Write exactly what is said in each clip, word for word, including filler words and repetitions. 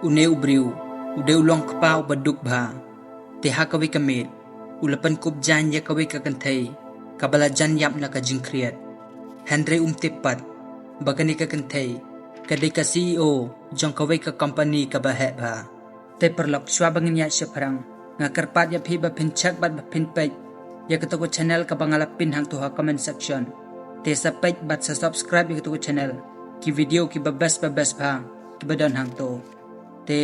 Une u briew u dei u long kpa uba duk bha. Te ha kawei ka miet u la pynkup jaiñ ïa kawei ka kynthei kaba la jan ïap na ka jingkhriat. Hynrei um tip pat ba kane ka kynthei ka dei ka C E O jong kawei ka company kaba heh bha. Te paralok, shuwa ba ngin ïaid shaphrang, nga kyrpad ïa phi ba phin check bad ba phin peit ïa kato ka channel kaba nga la pin hangto ha comment section. Te sa peit bad sa subscribe ïa kato ka channel. Ki video kiba best ba best bha kiba don hangto. Te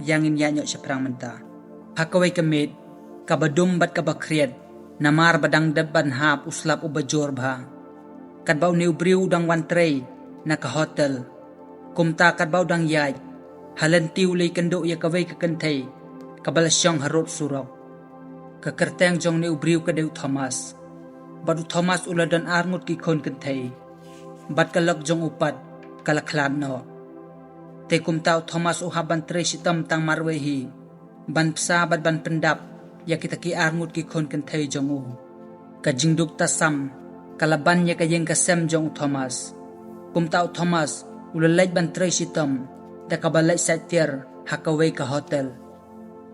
ïa ngin ïaid noh shaphrang mynta. Ha kawei ka miet kaba dum bad kaba khriat, namar ba dang dep ban hap u slap uba jur bha. Katba une u briew u dang wan trei na ka hotel, kumta katba u dang ïaid, ha lynti u la ïakynduh ïa kawei ka kynthei kaba la shong harud surok. Ka kyrteng jong une u briew ka dei u Thomas. Bad u Thomas u la don ar ngut ki khun kynthei, bad ka lok jong u pat ka la khlad noh. Te kumta u Thomas u hap ban trei shitom tang marwei hi ban bsa bad ban pyndap ïa kita ki ar ngut ki khun kynthei jong u. Ka jingduk tasam ka la ban ïa ka ïing ka sem jong u Thomas. Kumta u Thomas u la leit ban trei shitom da kaba leit sait tiar ha kawei ka hotel.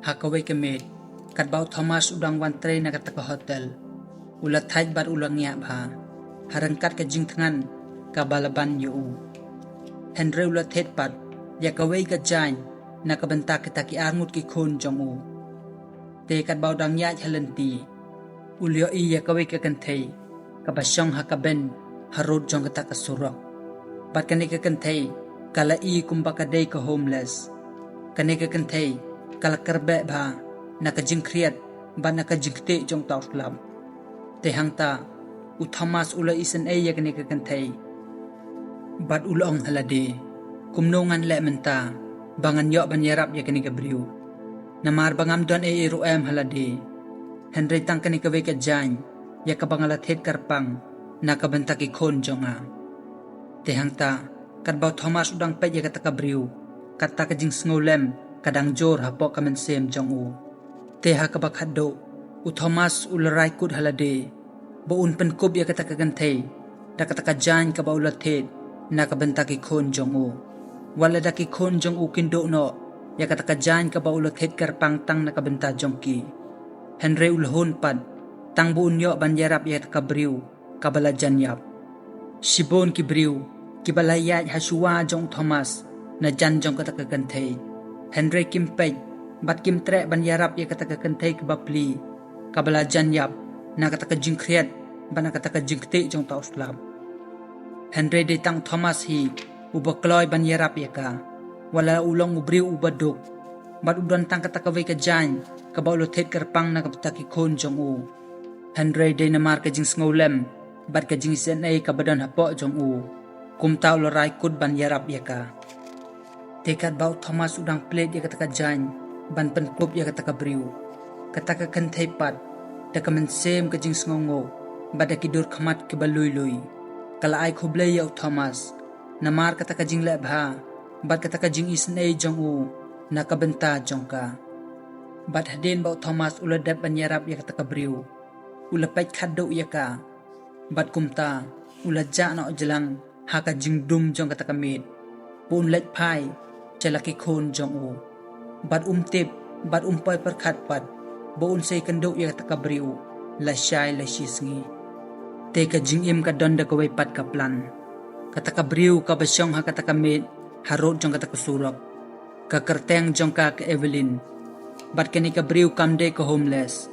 Ha kawei ka miet katba u Thomas u dang wan trei na kata ka hotel, u la thait bad u la ngiah bha ha ryngkat ka jingthngan kaba la ban ïa u. Hynrei u la thied pat ïa kawei ka jaiñ na ka bynta kita ki ar ngut ki khun jong u. Te katba u dang ïaid ha lynti, u la ïohi ïa kawei ka kynthei kaba shong ha ka bench harud jong kata ka surok. Bad kane ka kynthei ka la i kumba ka dei ka homeless. Kane ka kynthei ka la kyrbeh bha na ka jingkhriat bad na ka jingktieh jong uta u slap. Te hangta u Thomas u la isynei ïa kane ka kynthei bad u la ong ha lade, kumno ngan leh mynta ba ngan ïoh ban ïarap ïa kane ka briew? Namar ba ngam don ei ei ruh em ha lade, hynrei tang kane kawei ka jaiñ ïa kaba nga la thied kyrpang na ka bynta ki khun jong nga. Te hangta katba u Thomas u dang peit ïa kata ka briew, kata ka jingsngewlem ka dang jur hapoh ka mynsiem jong u. Te ha kaba khatduh u Thomas u la rai kut ha lade ba un pynkup ïa kata ka kynthei da kata ka jaiñ kaba u la thied na ka bynta ki khun jong u. Wat lada ki khun jong u kin duh noh ïa kata ka jaiñ kaba u la thied kyrpang tang na ka bynta jong ki, hynrei u la hun pat tang ba un ïoh ban ïarap ïa kata ka briew kaba la jan ïap. Shibun ki briew kiba la ïaid ha shuwa jong u Thomas na jan jong kata ka kynthei, hynrei kim peit bad kim treh ban ïarap ïa kata ka kynthei kaba pli kaba la jan ïap na kata ka jingkhriat bad na kata ka jingktieh jong uta u slap. Hynrei dei tang u Thomas hi uba kloi ban ïarap ïa ka, wat la u long u briew uba duk bad u don tang kata kawei ka jaiñ kaba u la thied kyrpang na ka bynta ki khun jong u. Hynrei dei namar ka jingsngewlem bad ka jingisynei kaba don hapoh jong u, kumta u la rai kut ban ïarap ïa ka. Te katba u Thomas u dang plie ïa kata ka jaiñ ban pynkup ïa kata ka briew, kata ka kynthei pat da ka mynsiem ka jingsngewnguh bad da ki dur khmat kiba lui lui, ka la ai khublei ïa u Thomas namar kata ka jingleh bha bad kata ka jingisynei jong u na ka bynta jong ka. Bad hadien ba u Thomas u la dep ban ïarap ïa kata ka briew, u la peit khatduh ïa ka, bad kumta u la jah noh jlang ha ka jingdum jong kata ka miet ba un leit phai sha la ki khun jong u. Bad um tip bad um poi pyrkhat pat ba un sa ïakynduh ïa kata ka briew lashai lashisngi. Te ka jingim ka don da kawei pat ka plan. Kata ka briew kaba shong ha kata ka miet harud jong kata ka surok, ka kyrteng jong ka ka Evelyn. Bad kane ka briew kam dei ka homeless,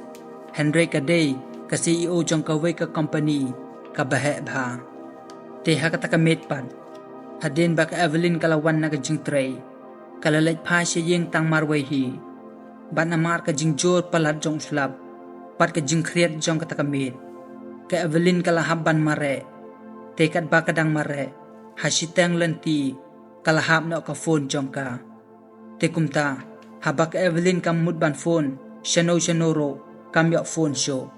hynrei ka dei ka C E O jong kawei ka company kaba heh bha. Te ha kata ka miet pat, hadien ba ka Evelyn ka la wan na ka jingtrei, ka la leit phai sha ïing tang marwei hi. Bad namar ka jingjur palat jong u slap bad ka jingkhriat jong kata ka miet, ka Evelyn ka la hap ban mareh. Te katba ka dang mareh, ha shiteng lynti ka la hap noh ka phone jong ka. Te kumta, haba ka Evelyn kam mut ban phone shano shano ruh, kam ïoh phone shuh.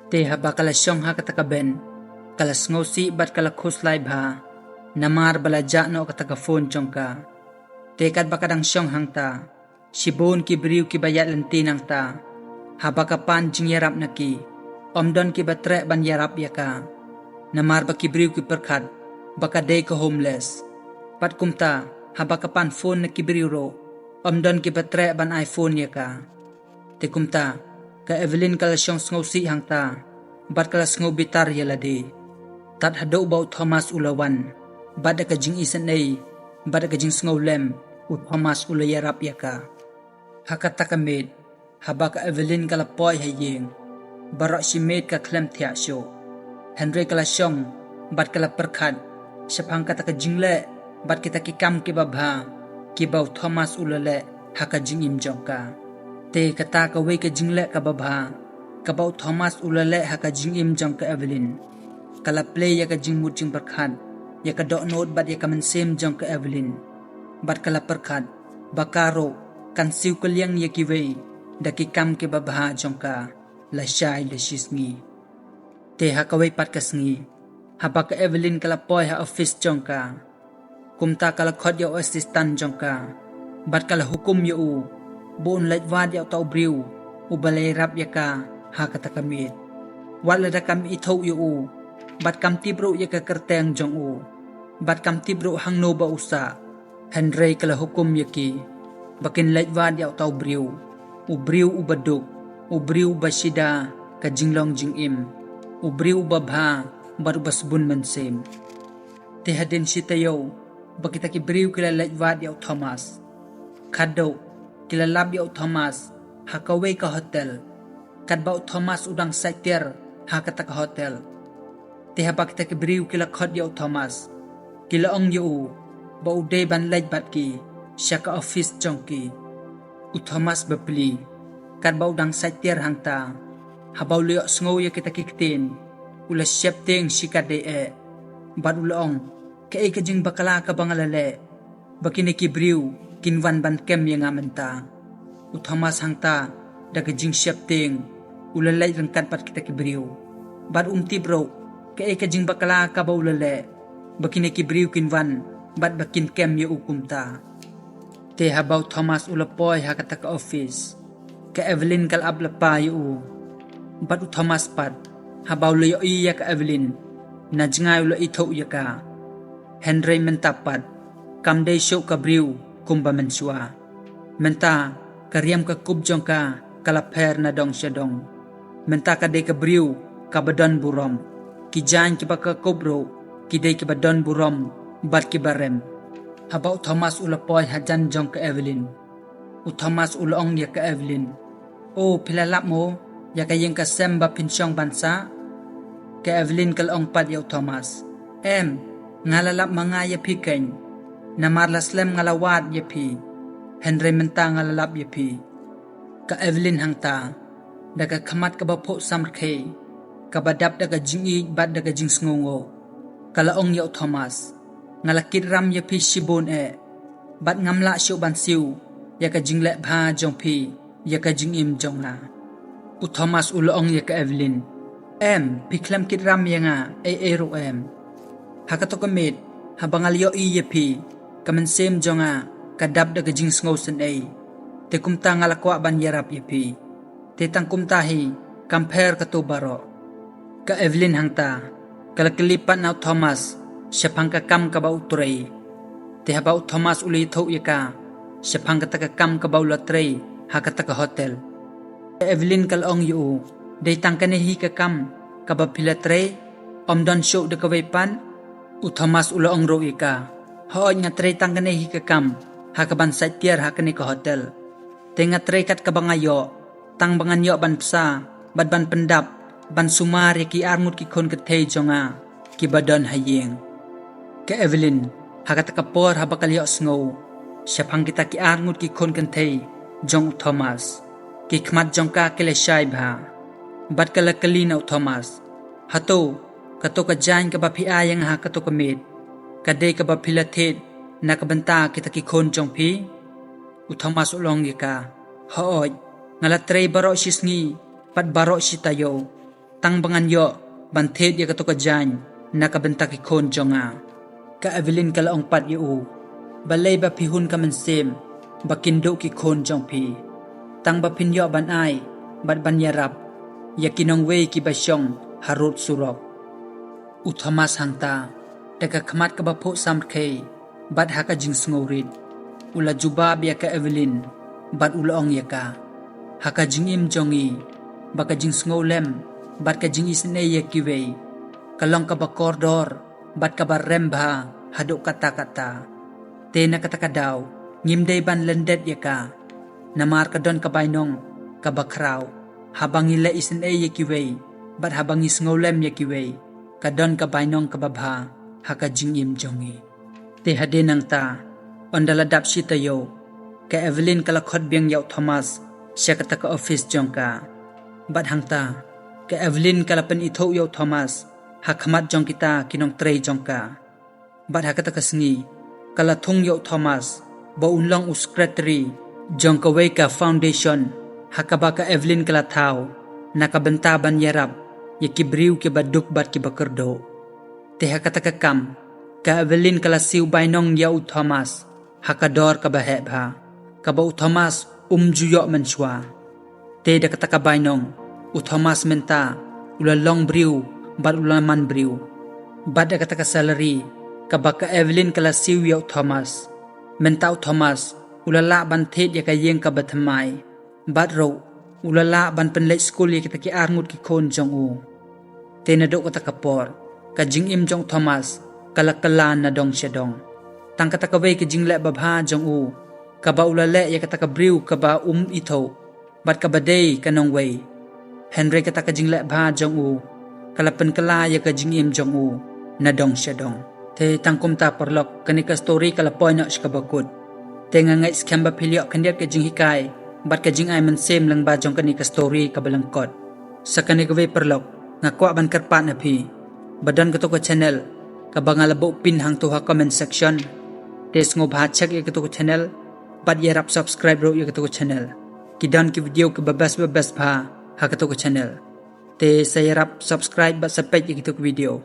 Te haba ka la shong ha kata ka bench, ka la sngewsih bad ka la khuslai bha namar ba la jah noh kata ka phone jong ka. Te katba ka dang shong hangta, shibun ki briew kiba ïaid lynti nangta, haba ka pan jingïarap na ki, ym don kiba treh ban ïarap ïa ka, namar ba ki briew ki pyrkhat ba ka dei ka homeless. Bad kumta, haba ka pan phone na ki briew ruh, Ym don kiba treh ban ai phone ïa ka. Te kumta, ka Evelyn ka la shong sngewsih hangta, bad ka la sngew bitar ïa lade. Tad haduh ba u Thomas u la wan, bad da ka jingisynei, bad da ka jingsngewlem, u Thomas u la ïarap ïa ka. Ha kata ka miet, haba ka Evelyn ka la poi ha ïing, baroh shi miet ka khlem thiah shuh. Hynrei ka la shong, bad ka la pyrkhat shaphang kata ka jingleh, bad kita ki kam kiba bha, kiba u Thomas u la leh ha ka jingim jong ka. Te kata kawei ka jingleh kaba bha kaba u Thomas u la leh ha ka jingim jong ka Evelyn, ka la plie ïa ka jingmut jingpyrkhat, ïa ka dohnud bad ïa ka mynsiem jong ka Evelyn. Bad ka la pyrkhat ba ka ruh kan siew kylliang ïa kiwei da ki kam kiba bha jong ka lashai lashisngi. Te ha kawei pat ka sngi, haba ka Evelyn ka la poi ha office jong ka, kumta ka la khot ïa u assistant jong ka, bad ka la hukum ïa u ba un leit wad ïa uta u briew uba la ïarap ïa ka ha kata ka miet. Wat lada kam ithuh ïa u, bad kam tip ruh ïa ka kyrteng jong u, bad kam tip ruh hangno ba u sah, hynrei ka la hukum ïa ki ba kin leit wad ïa uta u briew, u briew uba duk, u briew uba shida ka jinglong jingim, u briew uba bha bad uba sbun mynsiem. Te hadien shi taïew ba kita ki briew ki la leit wad ïa u Thomas, khadduh ki la lap ïa u Thomas ha kawei ka hotel, katba u Thomas u dang sait tiar ha kata ka hotel. Te haba kita ki briew ki la khot ïa u Thomas, ki la ong ïa u ba u dei ban leit bad ki sha ka office jong ki. U Thomas bapli, katba u dang sait tiar hangta, haba u la ïohsngew ïa kita ki ktien, u la sheptieng shikatdei eh, bad u la ong, kaei ka jingbakla kaba nga la leh ba kine ki briew kin wan ban kem ïa nga mynta? U Thomas hangta, da ka jingsheptieng, u la leit ryngkat bad kita ki briew, bad um tip ruh kaei ka jingbakla kaba u la leh ba kine ki briew kin wan bad ba kin kem ïa u kumta. Te haba u Thomas u la poi ha kata ka office, ka Evelyn ka la ap lypa ïa u. Bad u Thomas pat, haba u la ïohi ïa ka Evelyn, na jngai u la ithuh ïa ka. Hynrei mynta pat, kam dei shuh ka briew kumba mynshuwa. Mynta, ka riam ka kup jong ka ka la pher na dong sha dong. Mynta ka dei ka briew kaba don burom. Ki jaiñ kiba ka kup ruh ki dei kiba don burom bad kiba rem. Haba u Thomas u la poi hajan jong ka Evelyn, u Thomas u la ong ïa ka Evelyn, "O, phi la lap mo ïa ka ïing ka sem ba phin shong ban sah?" Ka Evelyn ka la ong pat ïa u Thomas, "Em, nga la lap ma nga ïa phi keiñ. Namar la slem nga la wad ïa phi, hynrei mynta nga la lap ïa phi." Ka Evelyn hangta, da ka khmat kaba phuh samrkhie, kaba dap da ka jingïeit bad da ka jingsngewnguh, ka la ong ïa u Thomas, "Nga la kit ram ïa phi shibun eh, bad ngam lah shuh ban siew ïa ka jingleh bha jong phi ïa ka jingim jong nga." U Thomas u la ong ïa ka Evelyn, "Em, phi khlem kit ram ïa nga ei ei ruh em. Ha kato ka miet, haba nga la ïohi ïa phi, ka mynsiem jong nga ka dap da ka jingsngewsynei. Te kumta nga la kwah ban ïarap ïa phi. Te tang kumta hi, kam pher kato baroh." Ka Evelyn hangta, ka la kylli pat na u Thomas shaphang ka kam kaba u trei. Te haba u Thomas u la ïathuh ïa ka shaphang kata ka kam kaba u la trei ha kata ka hotel, ka Evelyn ka la ong ïa u, "Dei tang kane hi ka kam kaba phi la trei? Ym don shuh da kawei pat?" U Thomas u la ong ruh ïa ka, "Hooid, nga trei tang kane hi ka kam ha kaban sait tiar ha kane ka hotel. Te nga trei kat kaba nga ïoh, tang ba ngan ïoh ban bsa bad ban pyndap, ban sumar ïa ki arngut ki khun kynthei jong nga kiba don ha ïing." Ka Evelyn, ha kata ka por haba ka la ïohsngew shaphang kita ki arngut ki khun kynthei jong u Thomas, ki khmat jong ka ki la shai bha, bad ka la kylli na u Thomas, "Hato kato ka jaiñ kaba phi ai ïa nga ha kato ka miet, ka dei kaba phi la thied na ka bynta kita ki khun jong phi?" U Thomas u la ong ïa ka, "Hooid, nga la trei baroh shisngi bad baroh shi taïew, tang ba ngan ïoh ban thied ïa kato ka jaiñ na ka bynta ki khun jong nga." Ka Evelyn ka la ong pat ïa u, "Balei ba phi hun ka mynsiem ba kin duh ki khun jong phi, tang ba phin ïoh ban ai bad ban ïarap ïa ki nongwei kiba shong harud surok?" U Thomas hangta, da ka khmat kaba phuh samrkhie bad ha ka jingsngewrit, u la jubab ïa ka Evelyn, bad u la ong ïa ka, ha ka jingim jong ngi, ba ka jingsngewlem bad ka jingisynei ïa kiwei ka long kaba kordor bad kaba rem bha haduh katta katta. Te na kata ka daw ngim dei ban lyndet ïa ka, namar ka don ka bainong kaba khraw haba ngi leh isynei ïa kiwei, bad haba ngi sngewlem ïa kiwei, ka don ka bainong kaba bha ha ka jingim jong ngi. Te hadien nangta, ynda la dap shi taïew, ka Evelyn ka la khot biang ïa u Thomas sha kata ka office jong ka. Bad hangta, ka Evelyn ka la pynithuh ïa u Thomas ha khmat jong kita ki nongtrei jong ka. Bad ha kata ka sngi, ka la thung ïa u Thomas ba un long u secretary jong kawei ka foundation, ha kaba ka Evelyn ka la thaw na ka bynta ban ïarap ïa ki briew kiba duk bad kiba kyrduh. Te ha kata ka kam, ka Evelyn ka la siew bainong ïa u Thomas ha ka dor kaba heh bha, kaba u Thomas um ju ïoh mynshuwa. Te da kata ka bainong, u Thomas mynta u la long briew bad u la man briew. Bad da kata ka salary kaba ka Evelyn ka la siew ïa u Thomas, mynta u Thomas u la lah ban thied ïa ka ïing kaba thymmai, bad ruh u la lah ban pynleit skul ïa kita ki arngut ki khun jong u. Te naduh kata ka por, ka jingim jong u Thomas ka la kylla na dong sha dong. Tang kata kawei ka jingleh babha jong u, kaba u la leh ïa kata ka briew kaba um ithuh, bad kaba dei ka nongwei. Hynrei kata ka jingleh bha jong u ka la pynkylla ïa ka jingim jong u na dong sha dong. Te tang kumta paralok, kane ka story ka la poi noh sha kaba kut. Te nga ngeit skhem ba phi la ïoh khyndiat ka jinghikai bad ka jingai mynsiem lyngba jong kane ka story kaba lyngkot. Sa kane kawei paralok, nga kwah ban kyrpad na phi ba don kato ka channel kaba nga la buh pin hangto ha comment section. Te sngewbha check ïa kato ka channel bad ïarap subscribe ruh ïa kato ka channel. Ki don ki video kiba best ba best bha ha kato ka channel. Te sa ïarap subscribe bad sa peit ïa kato ka video.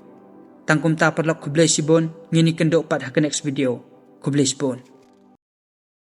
Tang kumta paralok, khublei shibun, ngin ïakynduh pat ha ka next video. Khublei shibun.